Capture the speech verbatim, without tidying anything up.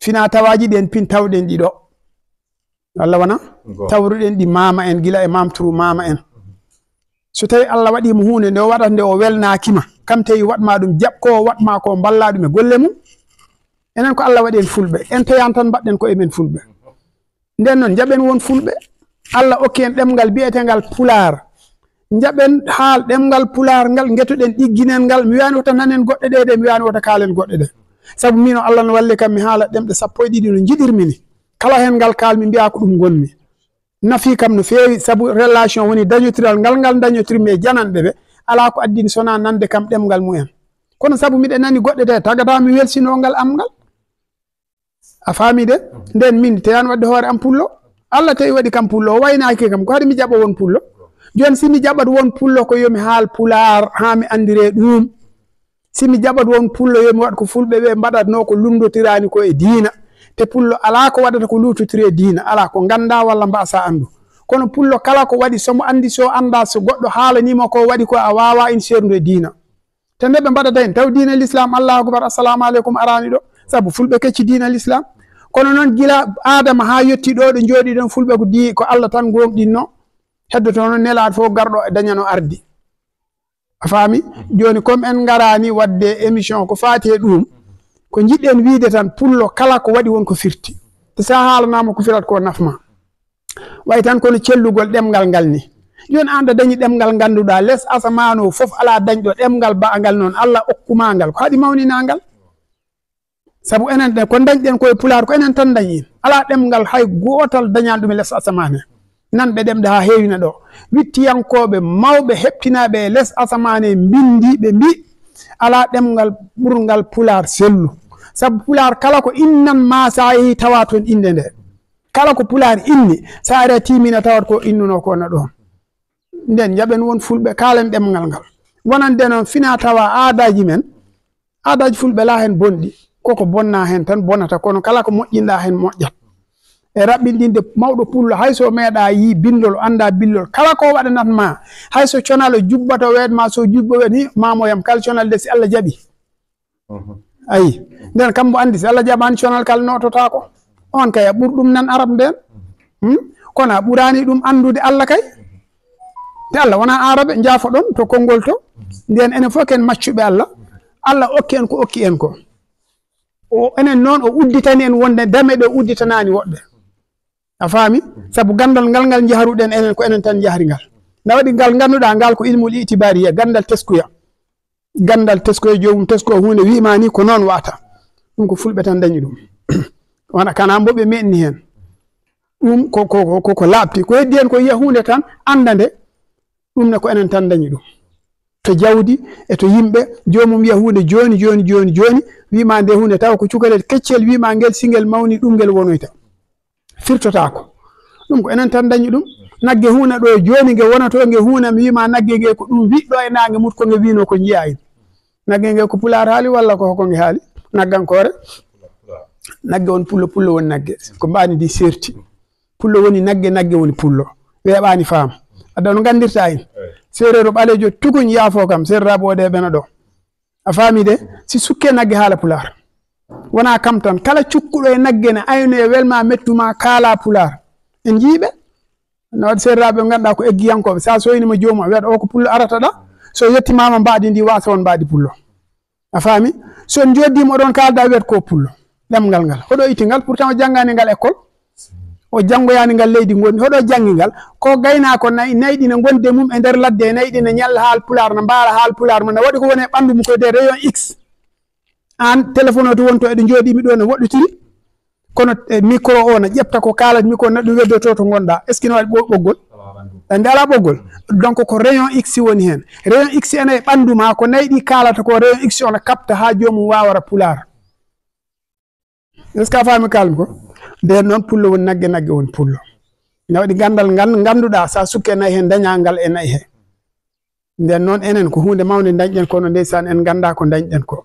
Fina tawaaji ɗen pin tawɗen ɗi ɗo. Allah wana? Go. Tawruɗen ɗi maama en, gila e maamturu maama en. So tawi Allah waɗi mo huunde nde o waɗata nde o welnaaki ma, kam tawi waɗ ma ɗum, jaɓ ko o waɗ ma ko, mballa ɗum e golle mum. Enen ko Allah waɗi en fulɓe, en teyaan tan mbaɗɗen ko e men fulɓe. Nden noon, njaɓen won fulɓe. Allah okki en ɗemngal biyetengal Pulaar. Njaɓen haal ɗemngal Pulaar ngal, ngetoɗen ɗigginen ngal. Mi wiyaani wota nanen goɗɗe ɗe de, mi wiyaani wota kaalen goɗɗe ɗe. Sabu miin o Allah no walli kam mi haala ɗemɗe sappo e ɗiɗi no njiɗirmi ni. Kala heen ngal kaalmi mbiya ko ɗum ngonmi. Nafi kam no feewi, sabu relation woni dañotiral ngal ngal dañotirmi e jananɓe ɓe. Alaa ko addini so wonaa nande kam ɗemngal mumen. Kono sabu miɗa nani goɗɗe ɗe, tagata mi welsinoo ngal am ngal. A faami de? Nden min teyaan waɗde hoore am pullo. Allah tawi waɗi kam pullo, o waynaaki kam, ko haɗi mi jaɓa won pullo? Jooni si mi jaɓat won pullo, ko yo mi haal Pulaar haa mi anndire ɗum. Si mi jaɓat won pullo, yo mi waɗ ko fulɓe ɓe mbaɗatnoo, ko lunndotiraani ko e diina. Te pullo alaa ko waɗata ko luutotiri e diina, alaa ko ngannda walla mbaasa anndu. Kono pullo kala ko waɗi, so mo anndi, so annda, so goɗɗo haalanii mo ko waɗi ko, a waawaa in seerndu e diina. Te nde ɓe mbaɗata heen, taw diina l'islam, Allahu akbar, assalamu aleykum, araani ɗo. Sabu fulɓe kecci diina l'islam. Kono noon, gila Adama haa yotti ɗo, ɗo njooɗi ɗon, fulɓe ko di-, ko Allah tan ngoomɗinno. Heddoto noon nelaaɗo fof garɗo e dañano ardi. A faami? Jooni, comme en ngaraani waɗde émission ko faati e ɗum, ko njiɗɗen wiide tan, pullo kala ko waɗi won ko firti. Te so a haalanaama ko firat ko nafma. Way tan kono cellugol ɗemngal ngal ni. Jooni, aan ɗo dañi ɗemngal ngannduɗaa, les asamaan o fof alaa dañɗo ɗemngal ba ngal noon, Allah okkumaa ngal. Ko haɗi mawninaa ngal? Sabu enen ɗe, ko dañɗen ko e Pulaar, ko enen tan dañi. Alaa ɗemngal hay gootal dañaani ɗum e les asamaan he. Nan ɓe ɗemɗe haa heewina ɗo. Wittiyankooɓe mawɓe heɓtinaaɓe e les asamaan he mbinndi, ɓe mbii, alaa ɗemngal ɓurngal Pulaar sellu. Sabu Pulaar kala ko innan ma, so a yehii tawa toon innde nde. Kala ko Pulaar inni, so a ari a tiimina tawat ko innunoo ko na ɗoon. Nden njaɓen won fulɓe, kaalen ɗemngal ngal. Wonande noon fina tawa aadaaji men, aadaaji fulɓe alaa heen bonɗi. Koko bonnaa heen tan bonata, kono kala ko moƴƴinɗaa heen moƴƴat. E raɓɓinɗinde mawɗo pullo, hay so meeɗaa yii bindol, anndaa billol, kala ko waɗanat ma, hay so conal o jubbato weet ma, so jubbo weet ni, maamoyam kala conal de si Allah jaɓi. Mhm. Ayi, nden kam mbo anndi, si Allah jaɓaani conal kal noototaako. On kay a ɓur ɗum nan arab nden. Hmm? Kono a ɓuraani ɗum anndude Allah kay. Te Allah wonaa arabe, njaafoɗon to konngol to. Nden enen fof ken maccuɓe Allah. Allah okki en ko okki en ko. O, enen noon o udditani en wonde dame ɗe udditanaani woɗɓe. A faami? Sabu ganndal ngal ngal njaharuɗen enen ko enen tan njahri ngal. Na waɗi ngal ngannduɗaa ngal ko ilmul itibariya, ganndal teskuya. Ganndal tesko e joomum tesko huunde wi'ma ni ko noon wata. Ɗum ko fulɓe tan dañi ɗum. Wona kana mbo ɓe meɗni heen. Ɗum ko, ko, ko, ko, ko laaɓti. Ko heddi heen ko yiya huunde tan, annda nde. Ɗum ne ko enen tan dañi ɗum. To jawdi e to yimɓe, joomum wiya huunde jooni, jooni, jooni, jooni. Wi'ma nde huunde tawa ko cukalel keccel, wi'ma ngel si ngel mawni ɗum ngel wonoyta. Firtotaako. Ɗum ko enen tan dañi ɗum. Nagge huuna ɗo jooni, nge wonoto, nge huuna, mi wi'ma nagge nge ko ɗum wiɗɗo e naange mut ko nge wi'no ko njiyaa en. Nagge nge ko pulaar haali walla ko hoko nge haali? Naggankoore. Nagge woni pullo, pullo woni nagge. Ko mbaani ndi serti. Pullo woni nagge, nagge woni pullo. Weeɓaani faam. Adda no nganndirta en. Seereero ɓaleejo tukuñ yaafo kam, seereraaɓe o ɗe ɓena ɗo. A faami de? Si sukke nagge haala pulaar. Wona kam tan. Kala cukkuɗo e nagge ne ayno e welma mettu ma kaala pulaar. En njii ɓe. No waɗi seereraaɓe ɓe ngannduɗaa ko eggiyankooɓe. Sa soynima joomum, a wiyat o ko pullo arata ɗa. So yettimaama mbaadi ndi, wasa on mbaadi pullo. A faami? So en njooddima oɗon kaalda, a wiyat ko pullo. Ɗemngal ngal. Hoɗo itti ngal, pourtant o janngaani ngal école. O janngoyaani ngal leydi ngonndi. Hoɗo janngi ngal? Ko gaynaako nay-, nayɗi ne ngondi e mum e nder ladde, e nayɗi ne ñalla haal pulaar, ne mbaara haal pulaar, mo ne waɗi ko woni e ɓanndu mum ko des rayons X. Aan, téléphone o to wonto eɗo njooɗii mi ɗo ne woɗɗotiri. Kono, e, micro o ne ƴefta ko kaalat mi ko, neɗɗo weddoto to ngonɗaa. Est-ce que ne waɗi ɓo-, ɓoggol? Ande alaa ɓoggol. Donc ko rayon X woni heen. Rayon X ene e ɓanndu ma, ko nayɗi kaalata ko rayon X o ne kapta haa joomum waawara pulaar. Est-ce que a faami kaalmi ko? Nden noon pullo woni nagge, nagge woni pullo. Ne waɗi ganndal ngal ngannduɗaa, sa sukke nayi heen, dañaa ngal e nayi hee. Nden noon enen ko huunde mawnde dañɗen, kono ndeysaan en nganndaa ko dañɗen ko.